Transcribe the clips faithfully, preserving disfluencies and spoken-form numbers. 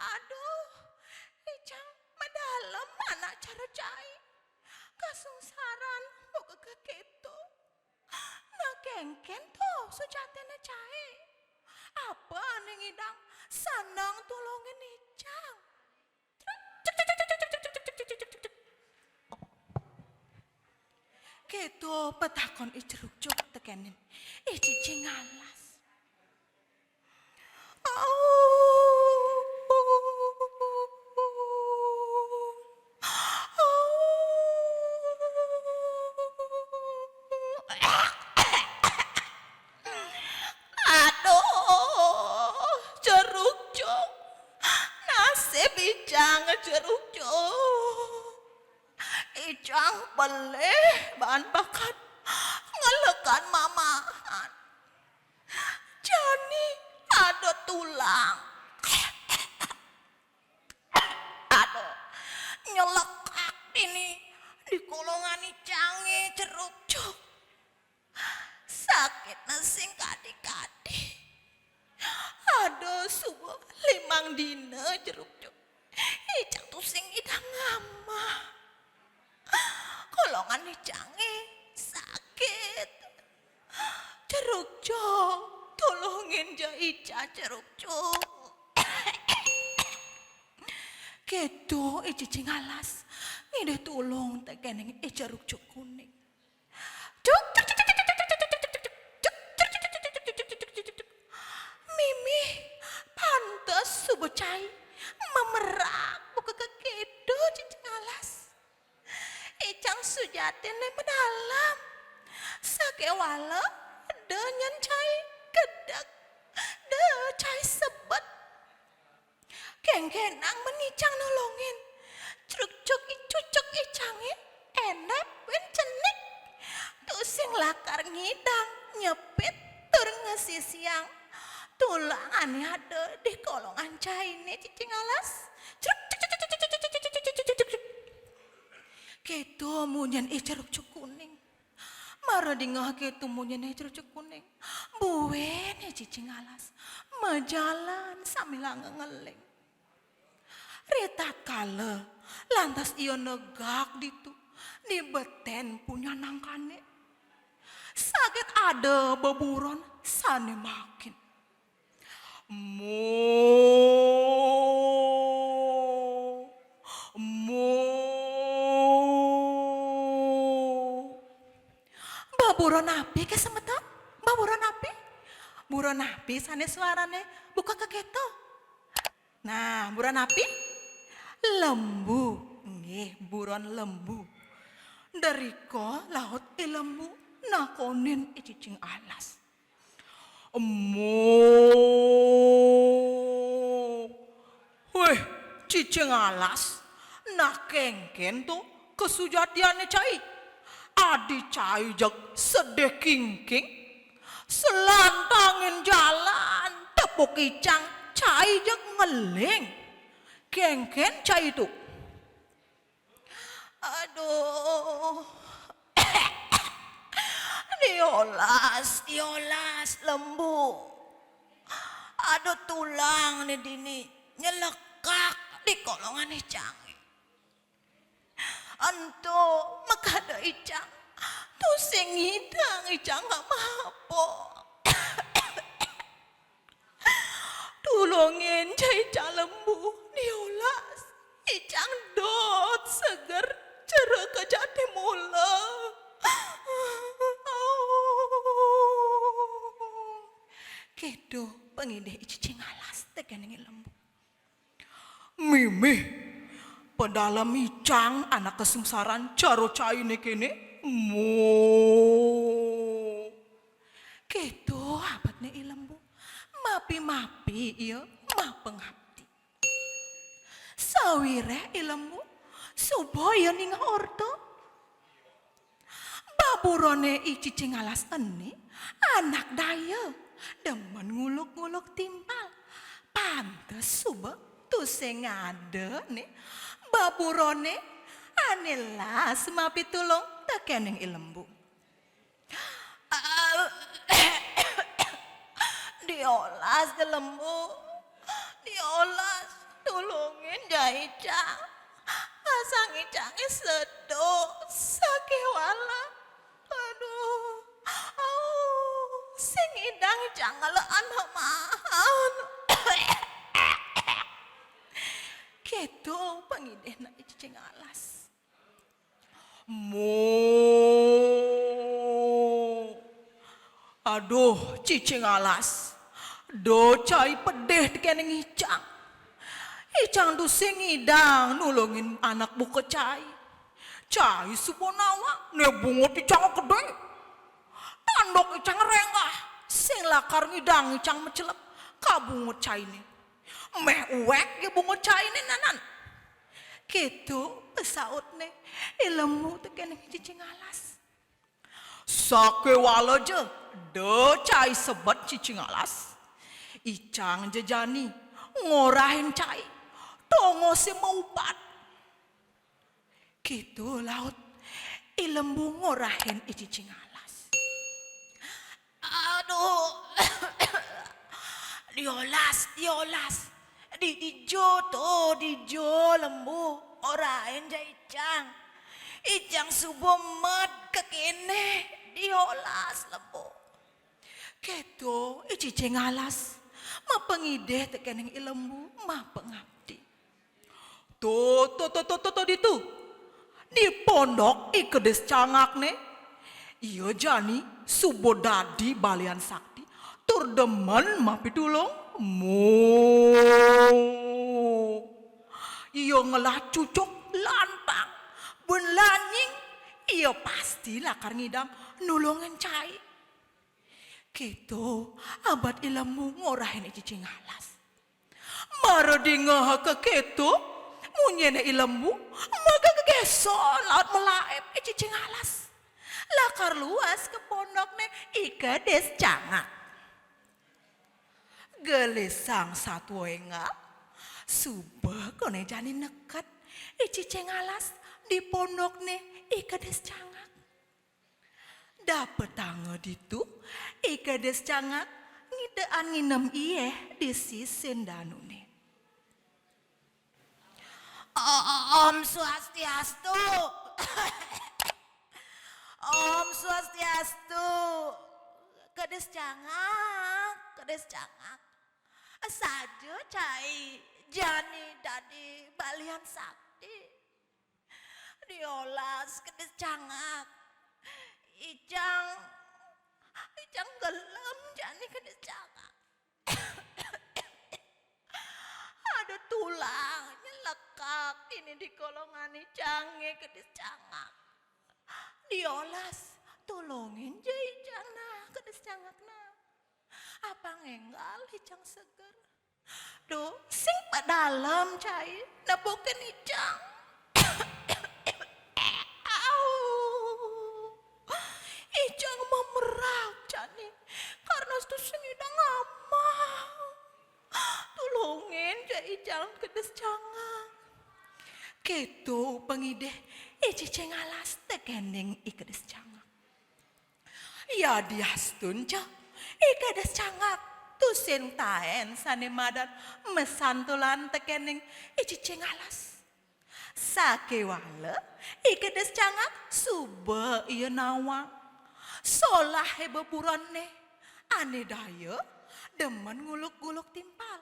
Aduh, Icang madalem anak cara cai. Kasungsaran buka kéto. Nah, kénkén to sujatinné cai. Apa ané ngidang seneng tulungin Icang? Kéto patakon I Jeruk Juk tekéning I Cicing Alas. Aduh, Jeruk Juk. Nasib Icang, Jeruk Juk. Icang pelih baan bakat ngelekan mamaan. Jani ada tulang. Aduh, nyelekak dini di kolongan Icangé, Jeruk Juk. Sakitné sing kadi-kadi. Ada suba limang dina, Jeruk Juk. Icang tusing ngidang amah. Kolongan Icangé sakit. Jeruk Juk, tulungin ja Icang, Jeruk Juk. Kéto I Cicing Alas ngidih tulung tekéning I Jeruk Juk Kuning. Buka cai, mamerak buka ka kéto, cicing alas. Icang sujatiné madalem. Sakéwala da nyén cai gedeg, da cai sebet. Kéngkénang mén icang nulungin. Cruk-cruk i-, cucuk icangé, éndép win cenik. Tusing lakar ngidang, nyepit, tur ngasisiang tulang ané ada di kolongan cainé, cicing alas. Cruk, cruk, cruk. Kéto munyin i Cruk-cruk Kuning. Mara dingeh kéto munyiné Cruk-cruk Kuning, buin i cicing alas majalan sambilanga ngeling. Ritatkala lantas ia negak ditu di betén punyan nangkané, saget ada beburon sané makin. Mo, mo. Beburon napi ké, semeton? Beburon napi? Buron napi sané suarané buka ka kéto? Nah, buron napi? Lembu. Nggih, buron lembu. Drika laut i lembu nakonin i cicing alas. Mo. Wéh, cicing alas, nah kénkén to kasujatiané cai. Adi cai jeg sedih kingking, selantangin jalan tepuk icang, cai jeg ngeling. Kénkén cai to? Aduh. Diolas, diolas, lembu. Aduh, tulangné dini nyelekak di kolongan icangé. Ento makada icang, tusing ngidang icang ngamapa. Tulungin ja icang, lembu, diolas. Icang dot seger cara ka jati mula. Kéto pangidih i cicing alas tekéning i lembu. Mimih, padalem icang anak kasungsaran cara cainé kéné. Mo. Kéto abetné i lembu. Mapi-mapi ia mapangabdi. Sawiréh i lembu, suba ia ningeh orta. Baburoné i cicing alas ené anak daya, demen nguluk-nguluk timpal. Pantes suba tusing ada né baburoné ané las mapitulung tekéning i lembu. Diolas ja, lembu. Diolas, tulungin ja icang. Pasang icangé sedo, sakéwala. Aduh, au, sing ngidang icang ngelékan mamaan. Kéto pangidihné i cicing alas. Mo. Aduh, cicing alas. Da cai pedih tekéning icang. Icang tusing ngidang nulungin anak buka cai. Cai suba nawang, né bungut icang gedé. Tanduk icang rénggah, sing lakar ngidang icang macelep ka bungut cainé. Méh uwék ya bungut cainé nanan. Kéto pasautné i lembu tekéning cicing alas. Sakéwala ja, da cai sebet cicing alas. Icang ja jani ngorahin cai, tongosé maubat. Kéto laut i lembu ngorahin i cicing alas. Aduh. Diolas, diolas. Di, dija to, dija, lembu. Orahin ja icang. Icang suba med kéné, diolas, lembu. Kéto i cicing alas mapangidih tekéning i lembu, mapangabdi. To, to, to, to, to, to ditu. Di pondok i kedis cangakné, ia jani suba dadi balian sakti, tur demen mapitulung Mu. Ia ngelah cucuk lantang. Buin lanying, ia pasti lakar ngidang nulungin cai. Kéto abad I Lembu ngorahin I Cicing Alas. Mara dingehanga kéto, munyiné I Lembu, magegegéson laut malaib I Cicing Alas. Lakar luas ka pondokné I Kedis Cangak. Gelisang satua énggal, suba koné jani neked I Cicing Alas di pondokné I Kedis Cangak. Dapetanga ditu, I Kedis Cangak ngidaan nginem iéh di sisin danuné. Om Swastiastu. Om Swastiastu. Kedis Cangak, Kedis Cangak. Saja cai jani dadi balian sakti. Diolas Kedis Cangak. Icang, icang gelem jani Kedis Cangak. Ada tulang nyelekak ini di kolongan icangé Kedis Cangak. Diolas, tulungin ja icang nah, Kedis Cangak nah. Apang énggal icang seger. Duh, sing padalem cai, nepukin icang. Au. Icang memerak jani, karna tusing ngidang amah. Tulungin ja icang Kedis Cangak. Kéto pangidih I Cicing Alas tekéning I Kedis Cangak. Yadiastun ja, I Kedis Cangak tusing taén sané madan masantulan tekéning I Cicing Alas. Sakéwala, I Kedis Cangak suba ia nawang. Solahé beburonné, ané daya, demen nguluk-nguluk timpal,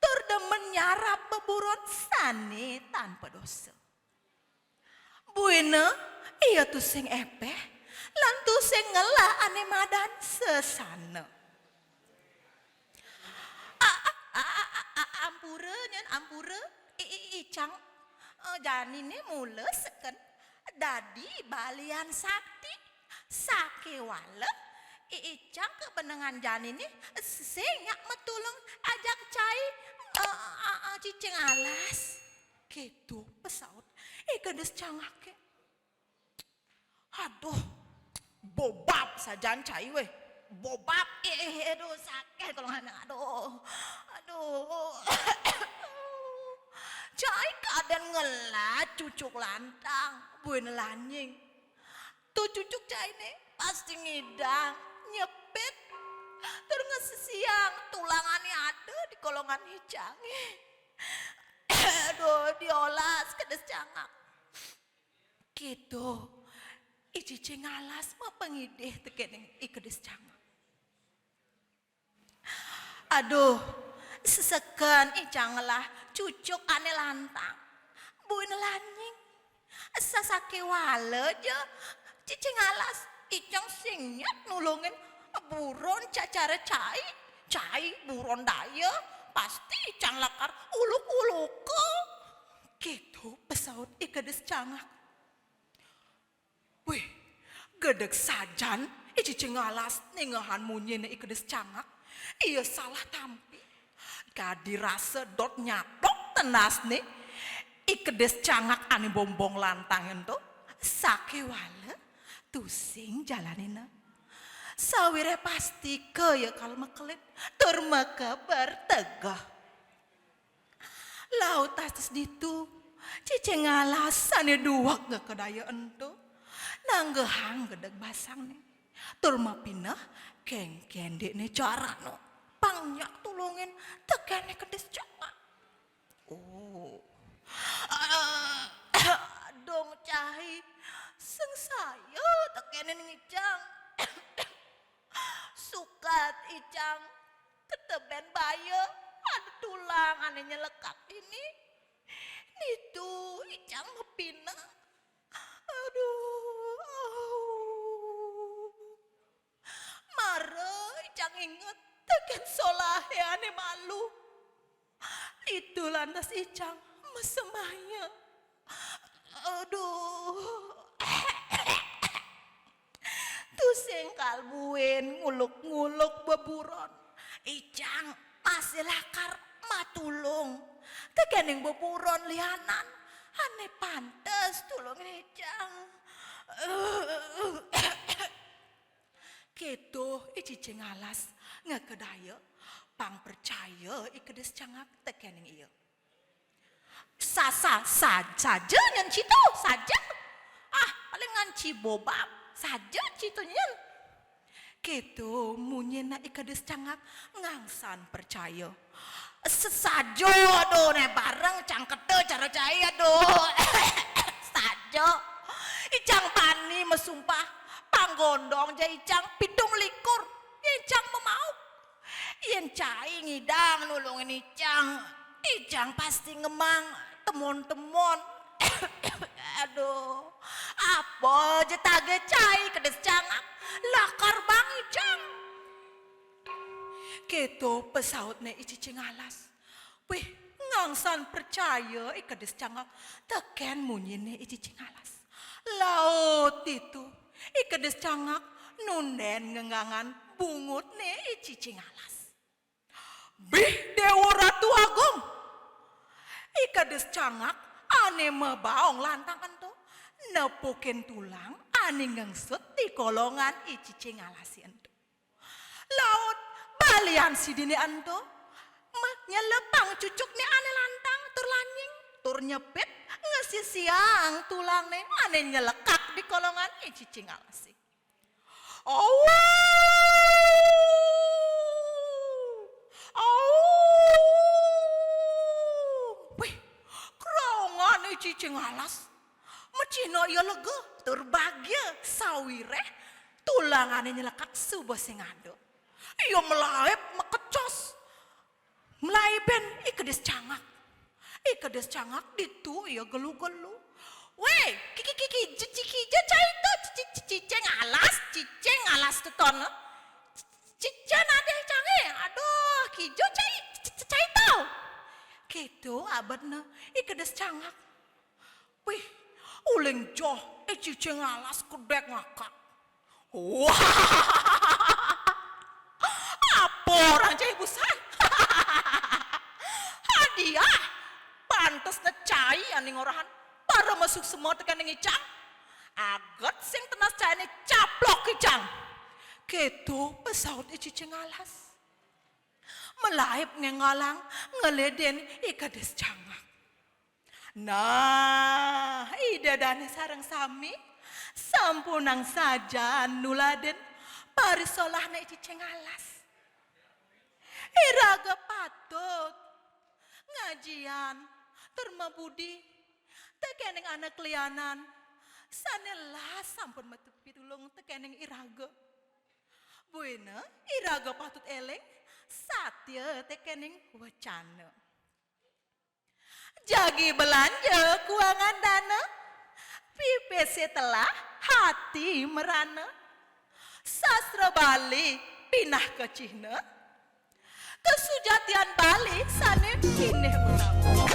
tur demen nyarap beburon sané tan padosa. Buina ia tusing épéh, lan tusing ngelah ané madan sesana. A-, a-, a-, a-, a-, ampura, nyen, ampura. I-, i-, icang, eh, janiné mula seken dadi balian sakti. Sakéwala, i-, icang kabenengan janiné sing nyak matulung ajak cai, eh, eh, eh, Cicing Alas. Kéto pesaut I Kedis Cangaké. Aduh, bobab sajan cai wéh. Bobab, eh, eh, aduh, sakéh kolongané, aduh, aduh. Cai kadén ngelah cucuk lantang, buin lanying. To cucuk cainé pasti ngidang, nyepit, tur ngesisiang tulangané ada di kolongan icangé. Aduh, diolas Kedis Cangak. Kéto, I Cicing Alas mapangidih tekéning I Kedis Cangak. Aduh, seseken icang ngelah cucuk ané lantang. Buin lanying. Sasakéwala ja, Cicing Alas, icang sing nyak nulungin buron cacara cai. Cai buron daya, pasti icang lakar uluk-uluka. Kéto pesaut I Kedis Cangak. Wih, gedeg sajan I Cicing Alas ningehang munyiné I Kedis Cangak. Ia salah tampi. Kadi rasa dot nyaplok tendasné I Kedis Cangak ané bombong lantang ento. Sakéwala tusing jalanina. Sawiréh pastika ia kal makelit tur makeber tegeh. Laut atas ditu, Cicing Alas sané dueg ngaka daya ento, nanggehang gedeg basangné. Tur mapineh kénkén déné carana pang nyak tulungin tekéné Kedis Cangak. Oh. Dong cai, sing saya tekéné icang. Sukat icang ketebén baya, ada tulang ané nyelekak dini. Ditu icang mapineh. Aduh, au. Mara icang inget tekén solahé ané malu. Ditu lantas Icang masemaya. Aduh. Tusing kal buin nguluk-nguluk beburon. Icang masih lakar matulung tekéning beburon lianan ané pantes tulungin Icang. Kéto I Cicing Alas ngakedaya, pang percaya I Kedis Cangak tekéning ia. Sa-, sa-, sa-, saja nyén citu, saja. Ah, palingan cibobab, saja citu nyén. Kéto munyinné I Kedis Cangak ngangsan percaya. Sesaja do né bareng cang kéto cara cai do. Saja. Icang bani masumpah, panggondong ja Icang pitung likur. Icang mamauk. Yén cai ngidang nulungin Icang, Icang pasti ngemang temon-temon. Aduh, apa ja tagih cai Kedis Cangak, lakar bang Icang. Kéto pasautné I Cicing Alas. Wih, ngangsan percaya I Kedis Cangak tekén munyinné I Cicing Alas. Laut ditu, I Kedis Cangak nundén ngenggangan bungutné I Cicing Alas. Bih Déwa Ratu Agung! I Kedis Cangak ané mabaong lantang ento nepukin tulang ané ngengsut di kolongan I Cicing Alasé ento. Laut balian sidiné ento, ma-, nyelepang cucukné ané lantang tur lanying, tur nyepit ngesisiang tulangné ané nyelekak di kolongan I Cicing Alasé. Au! Au! Wih, kraungan I Cicing Alas. Macihna ia lega tur bagia sawiréh tulangané nyelekak suba sing ada. Ia malaib makecos. Malaibin I Kedis Cangak. I Kedis Cangak ditu ia gelu-gelu. Wéh, kiki kiki, cici kija cai to, cici cicing alas, cicing alas to tono. Cicing adéh cangé, aduh, kija cai, cici cai to. Kéto abetna I Kedis Cangak. Wih, uling joh, I Cicing Alas kedék ngakak. Wah, apa orang cai busan? Hadiah, pantesné cai ané ngorahan para masuk semua tekéning Icang. Aget sing tenas cainé caplok Icang. Kéto pasaut I Cicing Alas. Malaib ngénggalang ngeledin I Kedis Cangak. Nah, Ida dané sareng sami, sampunang sajan nuladin parisolahné I Cicing Alas. Iraga patut ngajian tur mabudi tekéning anak lianan sané las sampun matepitulung tekéning iraga. Buina iraga patut éling satia tekéning wacana. Jagi belanja kuangan dana, pipis telah hati merana. Sastra Bali pinaka cihna, kasujatian Bali sané pinih utama.